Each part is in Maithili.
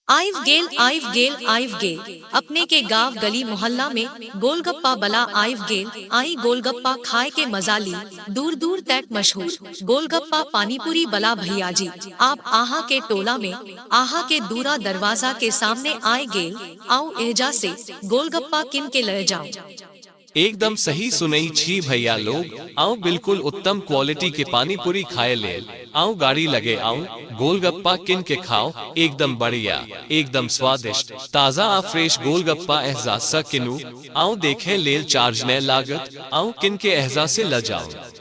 आइव गेल आइव गेल आइव गेल, अपने के गांव गली मोहल्ला में गोलगप्पा बला आइव गेल। आई गोलगप्पा खाए के मजा ली, दूर दूर तक मशहूर गोलगप्पा पानीपुरी बला भैया जी आप आहा के टोला में आहा के दूरा दरवाजा के सामने आए गेल। आओ एहजा से गोलगप्पा किन के ले जाओ। एकदम सही सुनई छी भैया लोग, आओ बिल्कुल उत्तम क्वालिटी के पानीपुरी खाए लेल आओ, गाड़ी लगे आओ, गोलगप्पा किन के खाओ, एकदम बढ़िया, एकदम स्वादिष्ट, ताजा आ फ्रेश गोलगप्पा एहजा स किनु। आओ देखे लेल चार्ज न लागत, आओ किन के एहजा से ल जाओ।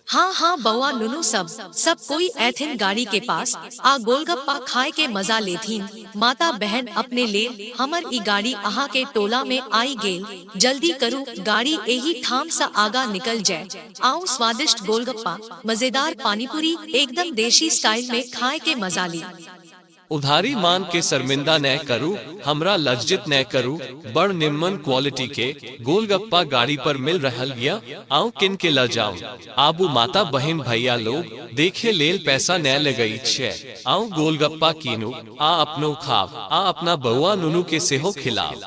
हाँ हाँ बउआ नुनू सब सब कोई ऐथिन गाड़ी के पास आ गोलगप्पा खाए के मजा लेथिन। माता बहन अपने लेल हमर ई गाड़ी अहा के टोला में आई गेल। जल्दी करू, गाड़ी एही ठाम सा आगा निकल जाए। आओ स्वादिष्ट गोलगप्पा, मजेदार पानीपुरी एकदम देशी स्टाइल में खाए के मजा ली। उधारी मान के शर्मिंदा न करू, हमरा लज्जित न करू, बड़ निम्न क्वालिटी के गोलगप्पा गाड़ी पर मिल रहल या, आओ किन के ल जाओ। आबू माता बहन भैया लोग, देखे लेल पैसा न लगई छे, आओ गोलगप्पा कीनू, आ अपनो खाव, आ अपना बउआ नुनू के सेहो खिलाओ।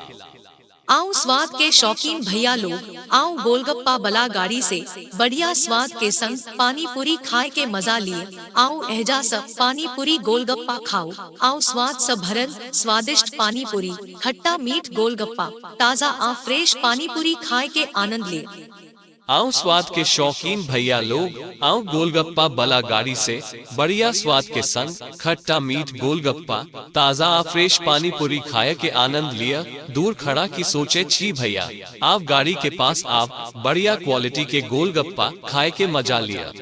आओ स्वाद के शौकीन भैया लोग, आओ गोलगप्पा बला गाड़ी से बढ़िया स्वाद के संग पानी पूरी खाए के मजा लिए। आओ एहजा सब पानी पूरी गोलगप्पा खाओ। आओ स्वाद सब भरल स्वादिष्ट पानी पूरी, खट्टा मीठ गोलगप्पा, ताजा आ फ्रेश पानी पूरी खाए के आनंद लिए। आओ स्वाद के शौकीन भैया लोग, आओ गोलगप्पा बला गाड़ी से बढ़िया स्वाद के संग खट्टा मीठ गोलगप्पा, ताजा आ फ्रेश पानी पूरी खाए के आनंद लिया। दूर खड़ा की सोचे छी भैया, आप गाड़ी के पास आप बढ़िया क्वालिटी के गोलगप्पा खाए के मजा लिया।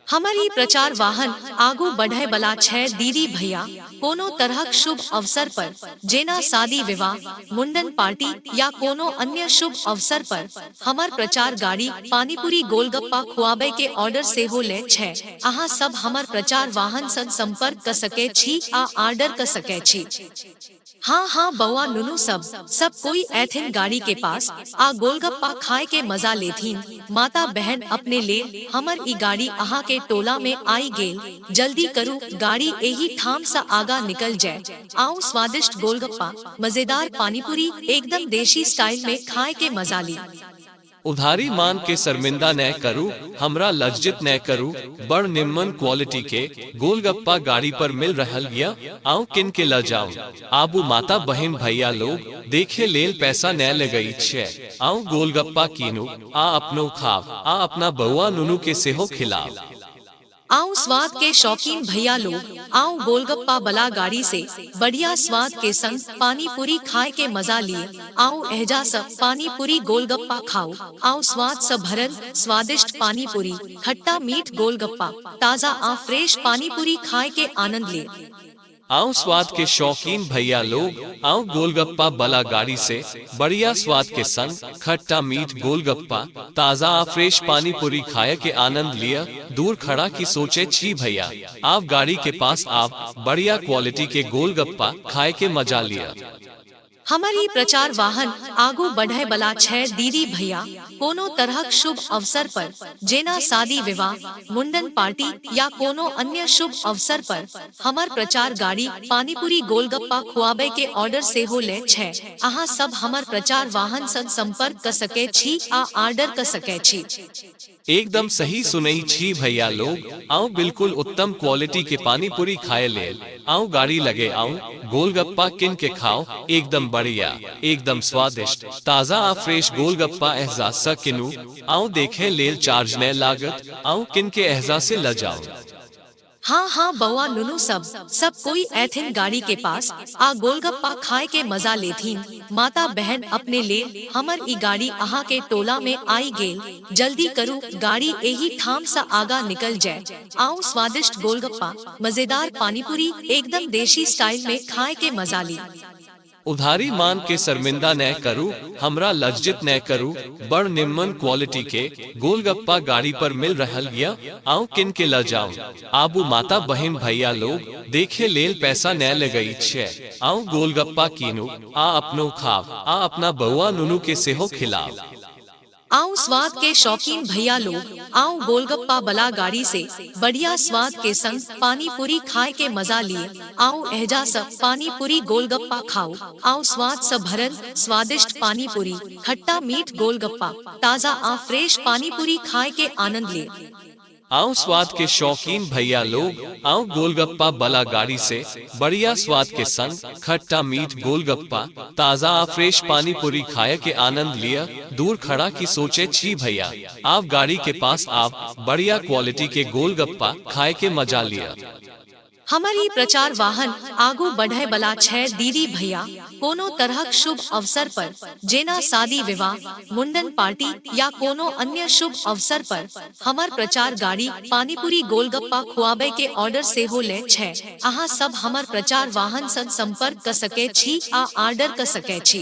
हमारी प्रचार वाहन आगू बढ़े बला छै दीदी भैया, कोनो तरहक शुभ अवसर पर जेना शादी विवाह, मुंडन पार्टी या कोनो अन्य शुभ अवसर पर हमर प्रचार गाड़ी पानीपुरी गोलगप्पा खुआबे के ऑर्डर सेहो ले छै। अहाँ सब हमर प्रचार वाहन संग संपर्क क सके छी आ ऑर्डर क सके छी। हाँ हाँ बउआ नुनू सब सब कोई ऐथिन गाड़ी के पास आ गोलगप्पा खाए के मजा लेथिन। माता बहन अपने लेल हमर ई गाड़ी अहा के टोला में आई गेल। जल्दी करू, गाड़ी एही ठाम सा आगा निकल जाए। आओ स्वादिष्ट गोलगप्पा, मजेदार पानीपुरी एकदम देशी स्टाइल में खाए के मजा ली। उधारी मान के शर्मिंदा न करू, हमरा लज्जित न करू, बड़ निम्न क्वालिटी के गोलगप्पा गाड़ी पर मिल रहल या, आओ किन के ल जाओ। आबू माता बहन भैया लोग, देखे लेल पैसा न लगई छे, आओ गोलगप्पा कीनू, आ अपनो खाव, आ अपना बउआ नुनू के सेहो खिलाओ। आओ स्वाद के शौकीन भैया लोग, आओ गोलगप्पा बला गाड़ी से बढ़िया स्वाद के संग पानी पूरी खाए के मजा लिए। आओ एहजा सब पानी पूरी गोलगप्पा खाओ। आओ स्वाद सब भरल स्वादिष्ट पानी पूरी, खट्टा मीठ गोलगप्पा, ताजा आ फ्रेश पानी पूरी खाए के आनंद लिए। आओ स्वाद के शौकीन भैया लोग, आओ गोलगप्पा बला गाड़ी से बढ़िया स्वाद के संग खट्टा मीठ गोलगप्पा, ताजा आ फ्रेश पानी पूरी खाए के आनंद लिया। दूर खड़ा की सोचे छी भैया, आप गाड़ी के पास आप बढ़िया क्वालिटी के गोलगप्पा खाए के मजा लिया। हमारी प्रचार वाहन आगू बढ़े बला छै दीदी भैया, कोनो तरहक शुभ अवसर पर जेना शादी विवाह, मुंडन पार्टी या कोनो अन्य शुभ अवसर पर हमर प्रचार गाड़ी पानीपुरी गोलगप्पा खुआबे के ऑर्डर सेहो ले छै। अहाँ सब हमर प्रचार वाहन संग संपर्क क सके छी आ ऑर्डर क सके छी। एकदम सही सुनई छी भैया लोग, आओ बिल्कुल उत्तम क्वालिटी के पानीपुरी खाए लेल आओ, गाड़ी लगे आओ, गोलगप्पा किन के खाओ, एकदम बढ़िया, एकदम स्वादिष्ट, ताजा आ फ्रेश गोलगप्पा एहजा स किनु। आओ देखे लेल चार्ज न लागत, आओ किन के एहजा से ल जाओ। हाँ हाँ बउआ नुनू सब सब कोई ऐथिन गाड़ी के पास आ गोलगप्पा खाए के मजा लेथिन। माता बहन अपने लेल हमर ई गाड़ी अहा के टोला में आई गेल। जल्दी करू, गाड़ी एही ठाम सा आगा निकल जाए। आओ स्वादिष्ट गोलगप्पा, मजेदार पानीपुरी एकदम देशी स्टाइल में खाए के मजा ली। उधारी मान के शर्मिंदा न करू, हमरा लज्जित न करू, बड़ निम्न क्वालिटी के गोलगप्पा गाड़ी पर मिल रहल या, आओ किन के ल जाओ। आबू माता बहन भैया लोग, देखे लेल पैसा न लगई छे, आओ गोलगप्पा कीनू, आ अपनो खाव, आ अपना बउआ नुनू के सेहो खिलाओ। आऊ स्वाद के शौकीन भैया लोग, आऊ गोलगप्पा बला गाड़ी से बढ़िया स्वाद के संग पानी पूरी खाए के मजा लिए। आऊ एहजा सब पानी पूरी गोलगप्पा खाओ। आऊ स्वाद स भरल स्वादिष्ट पानी पूरी, खट्टा मीठ गोलगप्पा, ताजा आ फ्रेश पानी पूरी खाए के आनंद लिए। आओ स्वाद के शौकीन भैया लोग, आओ गोलगप्पा बला गाड़ी से बढ़िया स्वाद के संग खट्टा मीठ गोलगप्पा, ताजा आ फ्रेश पानी पूरी खाए के आनंद लिया। दूर खड़ा की सोचे छी भैया, आप गाड़ी के पास आप बढ़िया क्वालिटी के गोलगप्पा खाए के मजा लिया। हमर ई प्रचार वाहन आगू बढ़े बला छै दीदी भैया, कोनो तरहक शुभ अवसर पर जेना शादी विवाह, मुंडन पार्टी या कोनो अन्य शुभ अवसर पर हमर प्रचार गाड़ी पानीपुरी गोलगप्पा खुआबे के ऑर्डर सेहो ले छै। अहाँ सब हमर प्रचार वाहन सँ संपर्क क सकै छी आ ऑर्डर क सकै छी।